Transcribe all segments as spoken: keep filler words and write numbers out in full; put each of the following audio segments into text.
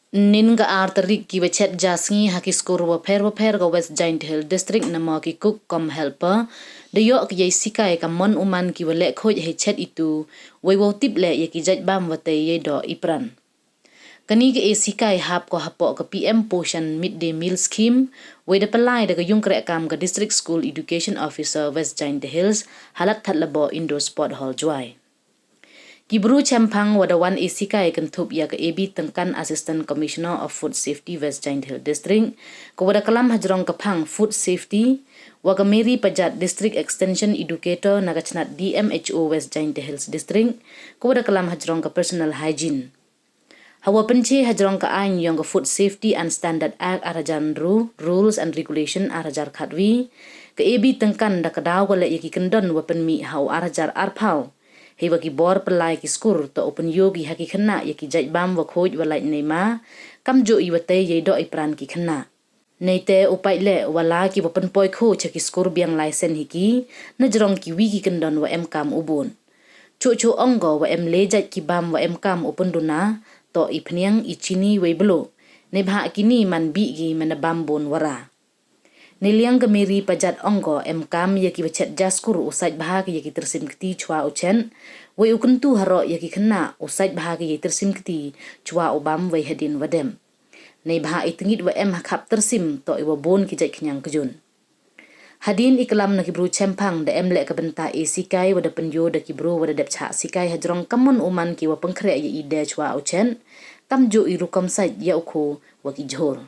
Nin ka ar tarik ki wa chet ja sngi ha ki skur wa pher wa pher ka West Jaintia Hills District, na mo ki cook cum helper, da yoh ki yei sikai ka mon u man ki wa leh khooid hei chet itu, wei wow tip leh ya ki jait bam wa tei yei doh i pran. Kani ka e sikai hap ko hapoh ka P M Poshan Midday Meal Scheme, wei da pynlai da ka yung kreh kam ka District School Education Officer West Jaintia Hills, ha Ladthadlaboh Indoor Sport Hall Jowai. Ki bru chemphang wa da wan e sikai kynthup ya ka A B Tyngkan, Assistant Commissioner of Food Safety West Jaintia Hills District, ka wa da klam hajrong ka phang Food Safety, wa ka Mary Pajat, District Extension Educator na ka chnat D M H O West Jaintia Hills District, ka wa da klam hajrong ka Personal Hygiene. Hawa pynche hajrong ka aiñ yong ka Food Safety and Standard Act ar hajar ynru, Rules and Regulation ar hajar khatwi, ka A B Tyngkan da kdaw ko leh ya ki kyndon wa pynmih ha u ar hajar arphaw. Hei wa ki bor pynlai ki skur, toh u pynyoo ki ha ki khynnah ya ki jait bam wa khooid wa lait nei ma, kamjooh i wa tei yei doh i pran ki khynnah. Neite u pait leh wa la ki wa pynpoi khoo cha ki skur biang lai sen hi ki, na jrong ki wi ki kyndon wa em kam u bun. Chuh chuh ong ko wa em le jait ki bam wa em kam u pynduna, toh i phniang, i chini wei bluh. Neibhah kini man bih ki mynda bam bun wa ra. Neiliang ka Mary Pajat ong ko em kam ya ki wa chet ja skur u sait bha ki ya ki tyrsim kti chwa u chet, wei u kyntu haroh ya ki khynnah u sait bha ki ya ki tyrsim kti chwa u bam wei hadien wa dem. Neibhah i tngit wa em ha khap tyrsim, toh i wa bun ki jait khñiang kjun. Hadien i klam na ki bru chemphang, da em leh ka bynta e sikai wa da pynyoo da ki bru wa da dep chah sikai hajrong ka mon u man ki wa pynkhreh ya i de chwa u chet, kamjooh i rukom sait ya u khoo wa ki jhur.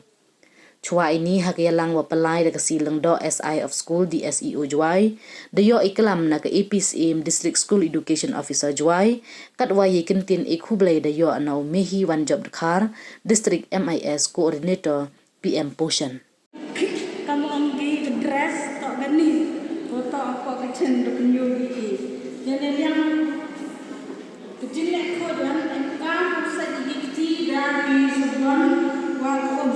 Chwa ini ha ka yalang wa pynlai da ka C Lyngdoh, S I of School, D S E O Jowai, da yoh i klam na ka A P Syiem, District School Education Officer Jowai, katwa yei kyntien e khublei da yoh na u Mehi Wanjop Dkhar, District M I S Coordinator, P M Poshan. Kam ong ki ka dress toh kani, ko toh ko ka chen da pynyoo ki. Neiliang ka jingleh khooid wan em kam u sait i kti da ki sabon wa ka um.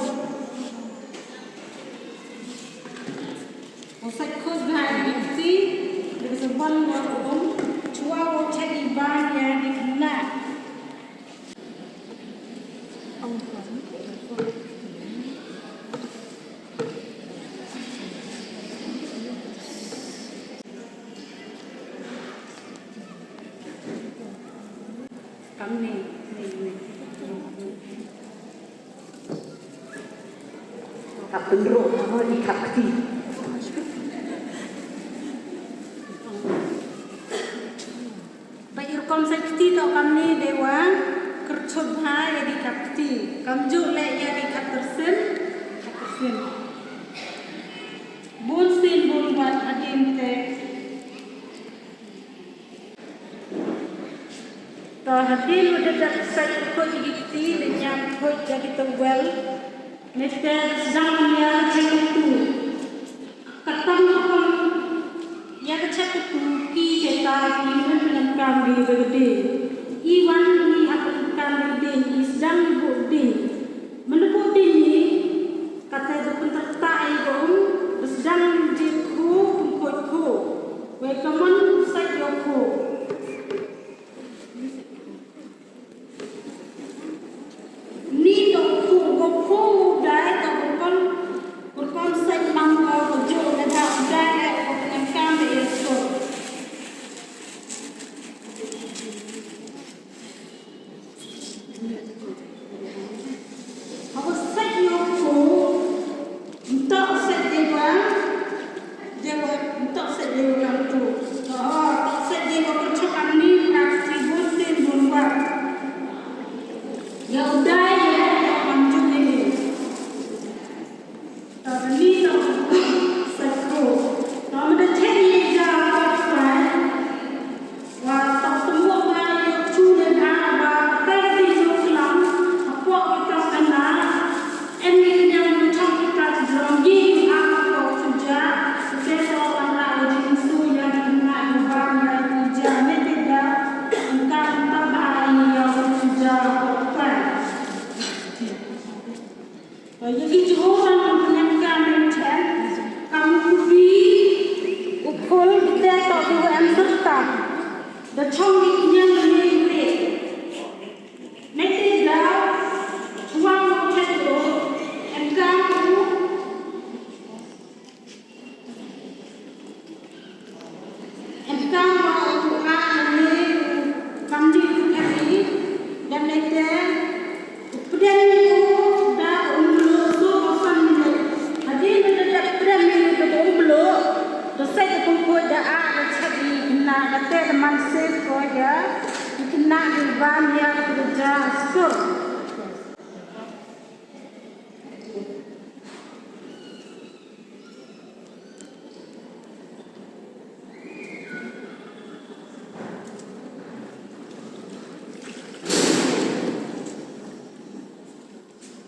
U sait khooid da i kti da ki sabon wa ka um, chwa u chet i bam ya ki khynnah. Kam ni, ni, ni. Kap pynruk, nama di kap kti. Ba i rukom sait kti toh kamni, dei wa kyrchut bha ya ki kap kti. Kamjooh leh ya ki kap tyrsim, kap tyrsim. Bun sien bun wat hadien te. Toh hadien wa da dep sait khooid ya ki kti, da ñiam khooid ya ki towel. Nete sdang ya ka chet itu. Katam rukom ya ka chet itu ki cheta ki, man pynlem kam di da ka ding. I wan i hap pynlem kam da ka ding, i sdang i booh ding. Man da booh ding i, kate da pyntyrta i ka um, da sdang jied khoo, pynkhooid khoo. Wei ka mon sait yow khoo. Ni toh u khoo, ko khoo u dai, toh u rukom, u rukom sait, man ko, ko jooh, neibhah u dai leh ko pynlem kam da i skur. Hawa sait yow khoo, ymtoh sait dei wa, dei wa, ymtoh sait dei wa kam tu. Toh sait dei wa kyrchuk kamni, ka kti bun sien bun wat. Yow dai ya, yow kam jooh ni. Toh kani toh sait khoo. Toh mynda chet i ja wa kwai. Wa toh tymmu wa yow chu ne da wa kai ti yow klam. Hapoh ki toh kana. Em ni kñiang chong ki ka jrong yi a ko chu ja. Te toh wan la i jingsu ya ki na i bam ya ki ja ne te da. Ka tam ba i ya chu ja ko kwai. Wa ya ki jhur wan pynlem kam chen, kam u kubi, u khul, te toh ki wa em syrta. Da chong ki kñiang ni ni. Nete da, chwa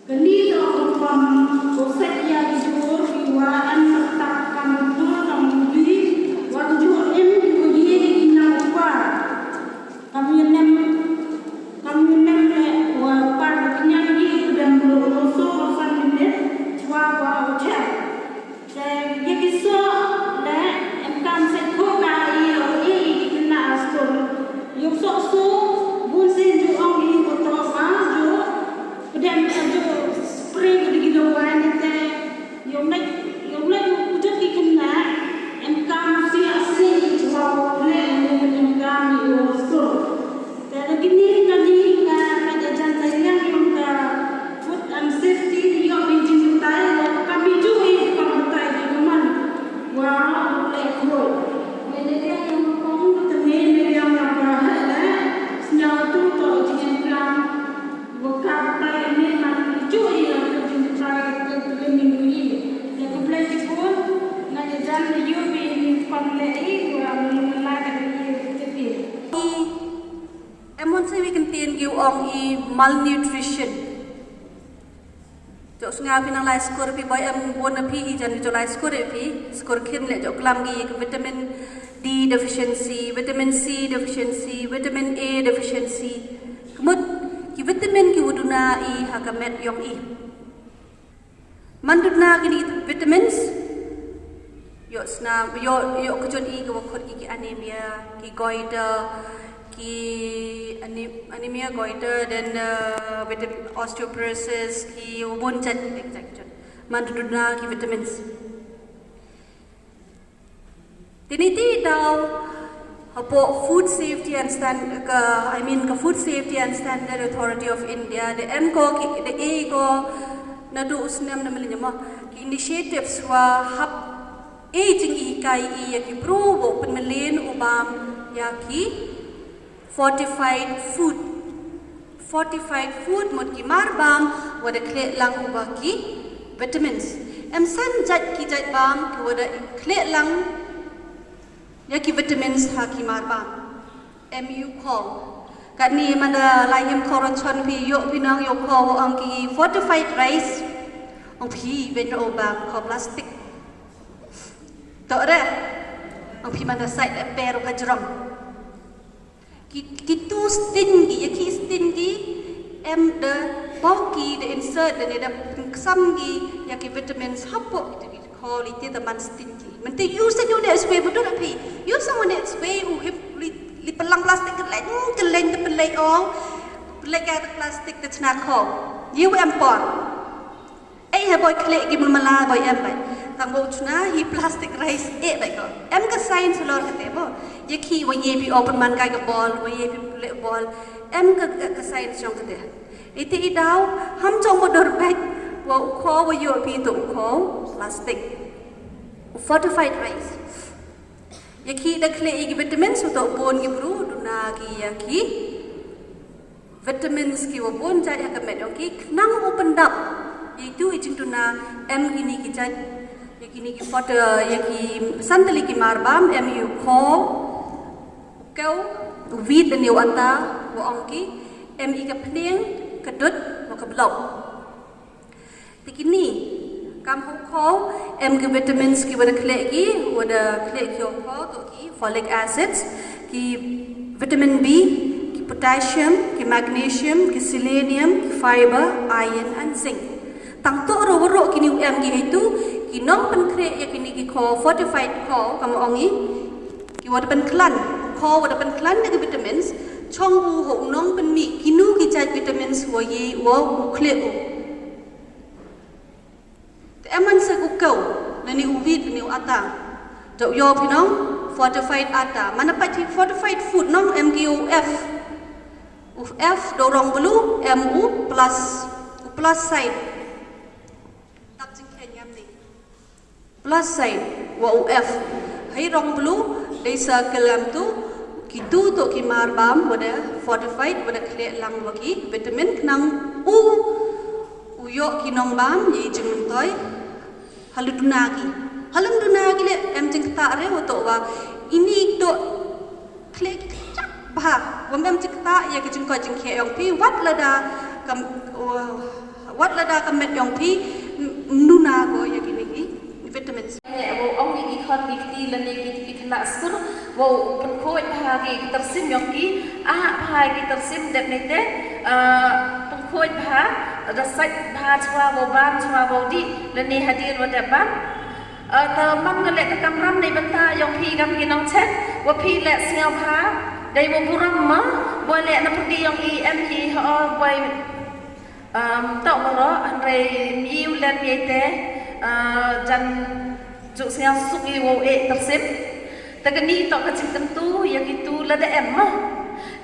Kani toh ka rukom u sait ya ki jhur ki wa em sa tak kam jhur kam jhur, wa jhur em ki wa ye ki nang u par. Kam ye nem, kam ye nem le wa par ki nang ki u dem bru u so san minit, chwa wa u chel. Te ya ki so le em kam se ko ka i o i ki na astur. Yo so so bun se ju ong i ko to ma ju. Pdem ka ju spray ka digi dawai ne te. Yo nek, yo nek u kujut ki kena. Em kam si asli i chwa le em kam i o astur. Te da kini kani ka, ka jajan da yang yung ka food and safety, yoh i jingbatai, wa kami ju i pangbatai di kaman. Wa le khoi. Mene yang yung kong, te mene yang na ka hele, snyau tu to jingkam. Wa ka batai ne man ju i ka jingbatai, ka jingbatai ni. Te ka play di pun, na jajan da yoh i pang le i, wa mene la ka di i. Em mon se wi kyntien ki u ong i malnutrition. Jooh sngaw phi nang lai skur phi boi em bun na phi i jan jooh lai skur i phi, skur khin le jooh klam ki ka vitamin D deficiency, vitamin C deficiency, vitamin A deficiency. Ka mut ki vitamin ki wa duna i ha ka met yong i. Man duna kini vitamins, yoh snam, yoh, yoh kujut i ka wa khut ki, ki anemia, ki goiter, ki ane-, anemia, goiter, then, uh, vitam-, osteoporosis, ki wa bun jait, jait, jait kujut. Man duna ki vitamins. Te ini ti daw hapoh Food Safety and Stand-, ka, I mean, ka Food Safety and Standard Authority of India, da em ko ki, da e ko naduh u snem na malinya mo, ki initiatives wa hap e jinghikai i ya ki bru wow pynmlien u bam ya ki fortified food. Fortified food mut ki mar bam wa da khleh lang u ba ki vitamins. Em san jait ki jait bam ki wa da khleh lang ya ki vitamins ha ki mar bam. Em i u khaw. Katni man da lai him khaw ron chon phi yoh phi nang yoh khaw wa ong ki fortified rice. Ong phi ben o bam khaw plastic. Toh re. Ong phi man da sait e per ka jrong. Ki, ki tu stingy, ya ki stingy, em da pau ki da insert da ne da pynksam ki ya ki vitamins hapoh ki tu ki khaw li te da man stingy. Mynta yoh sa yoh ne swe budul phi. Yoh sa ne swe u hip li, li pynlang plastic ka leng, ka leng da pynlei ong. Pynlei ka plastic da chna khaw. Yoh em por. Ei ha boi khleh ki mala boi em bai. Tang boi chna hi plastic rice e bai ko. Em ka science lor kate bo. Ye ki wa ye phi open man kai ka bol, wa ye phi le bol. Em ka, ka, ka science jong kate. Iti i daw, ham jong mo dor bai. Wa u khaw wa yoh phi to u khaw plastic. U fortified rice. Ye ki da khleh i ki vitamins u to bun ki bru, duna ki ya ki. Vitamins ki wa bun jait ha ka met yong ki, khnang u pyndap. Itu i jingduna em kini ki jait, ya kini ki fodder, ya ki san tylli ki mar bam, em i u khaw, u kew, u wheat lane u atta, wa ong ki, em i ka pniang, ka dud, wa ka blok. Te kini, kam ha u khaw, em ki vitamins ki wa da khleh ki, wa da khleh ki ha u khaw, toh ki folic acids, ki vitamin B, ki potassium, ki magnesium, ki selenium, ki fiber, iron and zinc. Tang toh ro ro kini u em ki heitu, ki nongpynkhreh ya kini ki khaw, fortified khaw, kam ong i, ki wa da pynkhlan, khaw wa da pynkhlan da ki vitamins, chong u ha u nongpynmih, kinu ki jait vitamins wa ye wa u khleh u. Te em man se u kew, lane u wheat, lane u atta. Te u yoh phi nong, fortified atta. Mana pat hi fortified food nong, em ki u F. U F da rong blue, em u plus, u plus sign. Tak jingkhen yam ni. Plus sign, wa u F. Hei rong blue, dei circle em tu, ki tu toh ki mar bam, wa da fortified, wa da khleh lang wa ki vitamin khnang u, u yoh ki nong bam, ye jingmyntoi. Halym duna ki. Halym duna ki le, em jingktah re, wa toh wa. Ini toh khleh ki kchak bha. Wa em jingktah, ya ki jingkoit jingkhiah yong phi, wat lada kam, wa, Wat lada ka met yong phi, m-, nuna ko ya kini ki vitamins. Wow ong ya ki khon ki kti lane ki, ki khynnah skur, wow pynkhuid bha ki tyrsim yong ki, ah bha ki tyrsim dep neite, ah, pynkhuid bha, da sait bha chwa wow bam chwa wow dih, lane hadien wa dep bam. Ah, ta man ka leh ka kamram neibynta yong phi kam ki nongchet, wa phi leh sngewbha, dei wow burom ma, wa leh na pyrdi yong i em hi ha o, wa Um, toh waroh, hynrei mi u len yei te, uh, jan ju sngewsuk i wow e tyrsim. Te kani toh ka jingkyntu ya kitu lada em ma.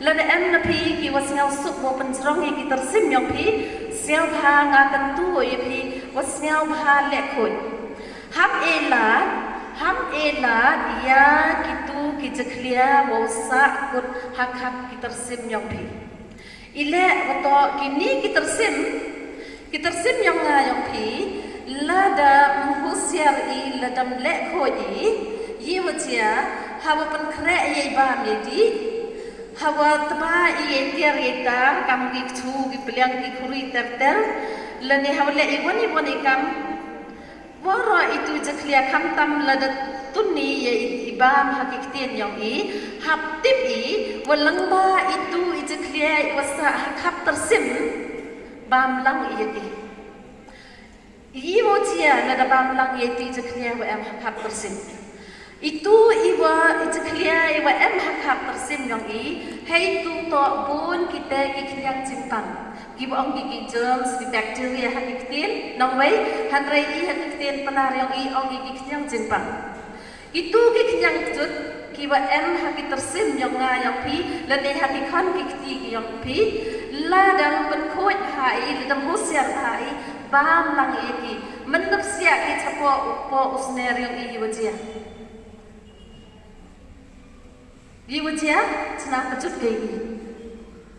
Lada em na phi ki wa sngewsuk wow pynjrong ya ki tyrsim yong phi, sngewbha nga kyntu ya phi, wa sngewbha leh khuid. Ham e lad, ham e lad ya kitu ki jakhlia wow sah kut ha khap ki tyrsim yong phi. I leh wa toh kini ki tyrsim, ki tyrsim yong nga yong phi, lada ym husiar i, lada ym leh khuid i, ye wa jia, ha wa pynkhreh yei bam yei dih, ha wa tba i yei tiar yei tar, kam ki kchu, ki pliang, ki khuri ter ter, lane ha wa leh i wan i wan i kam, waroh itu i jakhlia khamtam lada tuni ya i, i bam ha ki ktien yong i, hap tip i, wa lyngba itu i jakhlia i wa sah ha khap tyrsim, bam lang i ya ki. I wa jia lada bam lang ya itu i jakhlia wa em ha khap tyrsim. Itu i wa, i jakhlia i wa em ha khap tyrsim yong i, hei tu toh bun kite ki khniang jingpang. Ki wa ong ki ki germs, ki bacteria ha ki ktien nongwei, hynrei i ha ki ktien Pnar yong i ong ki ki khniang jingpang. Kitu ki khniang jut, ki wa em ha ki tyrsim yong nga yong phi, lane ha ki khon ki kti ki yong phi, lada ym pynkhuid bha i, lada ym husiar bha i, bam lang i ki, mynta psiah ki chapoh u poh u sner yong i wa jia. Ye wa jia, chna ka jut kei ki.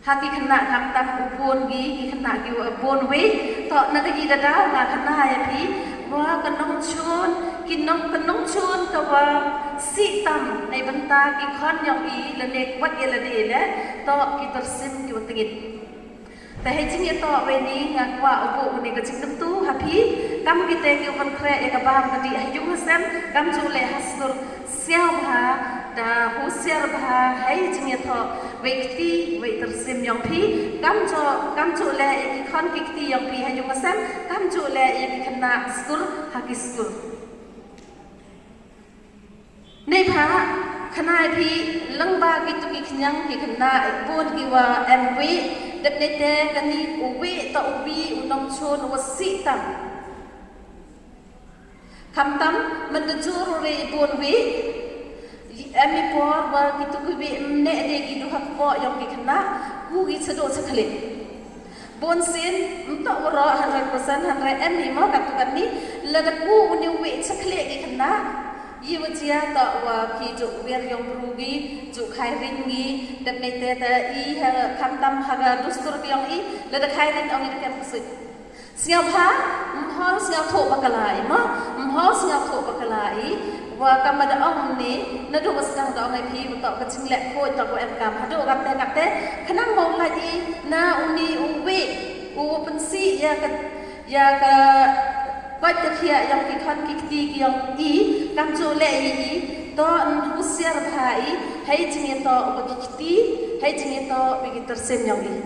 Ha ki khynnah khamtam u bun ki, ki khynnah ki wa bun wi, toh na ka yi da daw nga khana ya phi, wa ka nongchun, ki nong, ka nongchun ka wa sih tam, neibynta ki khon yong i, lane kwat ya lade le, toh ki tyrsim ki wa tngit. Te hei jingyatoh wei ni nga kwah u buh u ni ka jingkyntu ha phi, kam kite ki u pynkhreh ya ka bam ka dih ha yung ha sem, kamjooh leh ha skur, sngewbha, da husiar bha, hei jingyatoh wei kti, wei tyrsim yong phi, kamjooh, kamjooh leh ya ki khon ki kti yong phi ha yung ha sem, kamjooh leh ya ki khynnah skur, ha ki skur. Neibhah, khana i phi, lyngba kitu ki khniang ki khynnah, bun ki wa em wi, dep neite kani u wi, toh u wi, u nongchun, u wa sih tam. Khamtam, mynta jur u re bun wi, em i por wa kitu ki wi, ym neh de ki du ha kpoh yong ki khynnah, ku ki chadooh chakhlieh. Bun sien, ym toh waroh hundred percent, hynrei em i mo katu kani, lada ku u ni u wi chakhlieh ki khynnah, ye wa jia toh wa ki jooh wir yong bru ki, jooh khai ring ki, dep neite te i ha khamtam ha ka dustur ki yong i, lada khai ring ong i da kem ksuid. Sngewbha, ym hoi sngewthuh bakla i mo, ym hoi sngewthuh bakla i, wa kam wa da ong ni, nadooh wa sdang da ong i phi, wa toh ka jingleh khuid toh wa em kam, hadooh kamte kamte, khnang wow lait i, na u ni u wi, u wa pynsih ya ka, ya ka, koit ka khiah yong ki khon ki kti ki yong i, kamjooh leh i i, toh yn husiar bha i, hei jingyatoh wa ki kti, hei jingyatoh wa ki tyrsim yong i.